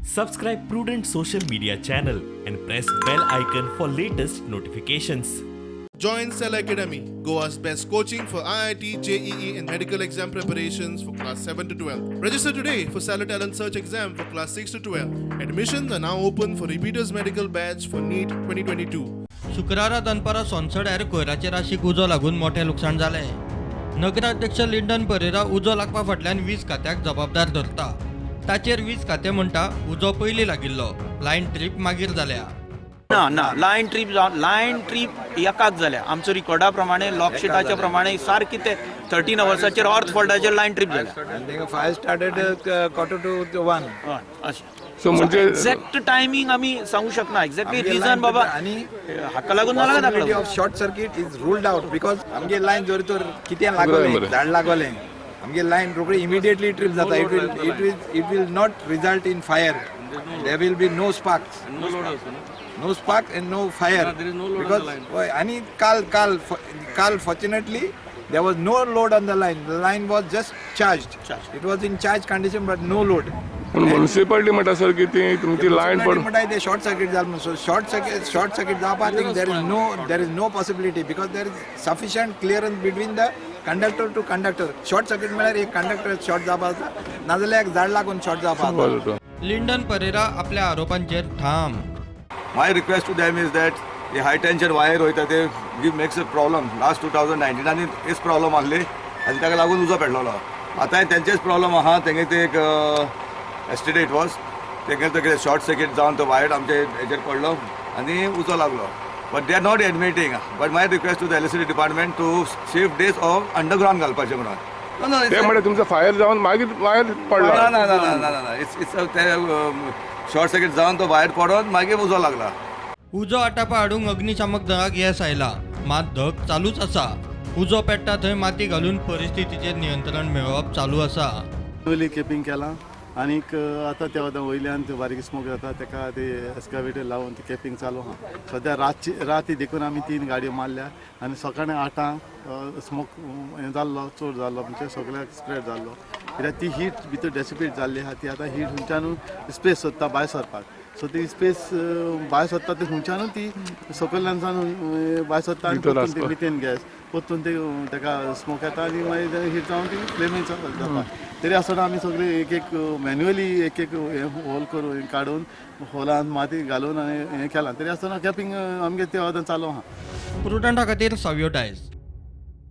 Subscribe Prudent Social Media channel and press bell icon for latest notifications. Join Cell Academy, Goa's best coaching for IIT, JEE, and medical exam preparations for class 7 to 12. Register today for Stellar Talent Search exam for class 6 to 12. Admissions are now open for repeaters medical batch for NEET 2022. शुक्रारा दनपारां सोनसड्यार कोयराचे राशीक उजो लागून मोठें लुकसाण जालें. नगराध्यक्ष Lyndon Pereira उजो लागपा फाटल्यान वीज खात्याक जबाबदार धरता. ताचेर वीज खातें म्हणटा, उजो पयलीं लागिल्लो, लायन ट्रीप मागीर जाल्या. ना ना, लायन ट्रीप एकाक जाल्या. आमचो रिकॉर्डा प्रमाणे, लॉग शिटाच्या प्रमाणे सारकी ते 13 अवर्साचेर अर्थ फॉल्टाचेर लायन ट्रीप जाल्या. And the fire started 12:45. हय, अशें. सो म्हणजे एक्झॅक्ट टायमिंग आमी सांगू शकना, एक्झॅक्टली आमगे रिजन line बाबा आनी हाका लागून जाला काय ताका possibility लागून. of short circuit is ruled out because आमगे लायन जर तर कितें लागोलें, बरें. झाड लागोलें, आमगे लायन रोखडी इमिडिएटली ट्रीप जाता. It will not result in fire. There will be no sparks, no spark and no fire because हय. आनी काल fortunately there was no load on the line. The line was just charged. Charged. It was in charge condition but no load. पूण municipality म्हणटा sir की ती तुमची line पड म्हणटा ते शॉर्ट सर्किट जालें. So short circuit जावपा think there is no possibility because there is sufficient clearance between the conductor to conductor. Short circuit म्हळ्यार एक कंडक्टर शॉर्ट जावपा आसा, नाजाल्यार एक झाड लागून शॉर्ट जावपा आसा. लिंडन परेरा आपल्या आरोपांचेर ठाम. My request to them is that the high tension wire वयता ते give makes a problem. Last 2019आनी हेच प्रॉब्लम आहली आनी ताका लागून उजो पेटलेलो. आतांय तेंचेच प्रॉब्लम आहा. तेंगे ते एक एस्टिडेट it was तेंगे तो कितें शॉर्ट सर्कीट जावन तो वायर आमचे हेजेर पडलो आनी उजो लागलो, but they are not admitting. But my request to the electricity department to shift this of underground घालपाचें म्हणून. No, no, ते it's- म्हणटा तुमचो फायर जावन मागीर वायर ना पडला. ना ना ना ना ना, it's ते शॉर्ट सर्कीट जावन तो वायर पडोन मागीर उजो लागला. उजो आटापा हाडूंक अग्निशामक दळाक येस आयला, मात धग चालूच आसा. उजो पेट्टा थंय माती घालून परिस्थितीचेर नियंत्रण मेळोवप चालू आसा. पयलीं केपिंग केलां आनीक आतां त्या वता वयल्यान ते बारीक स्मोक जाता, तेका ते एस्कावेटर लावन ते केपिंग चालू आहा सद्या. रातची राती देखून आमी तीन गाडयो मारल्या आनी सकाळीं 8 स्मोक हें जाल्लो, चड जाल्लो, म्हणजे सगळ्याक स्प्रेड जाल्लो, कित्याक ती हीट भितर डेसिपेट जाल्ली आहा. ती आतां हीट हुंच्यानूय स्पेस सोदता भायर सरपाक. सो ती स्पेस भायर सोदता, ती हुंच्यानूय ती सकयल्यान भायर सोदता आनी भितर परतून ती आसपा. मिथेन गॅस परतून ते ताका स्मोक येता आनी मागीर हीट जावन ती फ्लेमी जाता. तरी आसतना आमी सगळे एक एक मॅन्युअली एक एक हें होल करून काडून होलान माती घालून आनी हें केलां. तरी आसतना कॅपिंग आमगे ते वतान चालू आहा. प्रुडंटा खातीर सावियो डायस.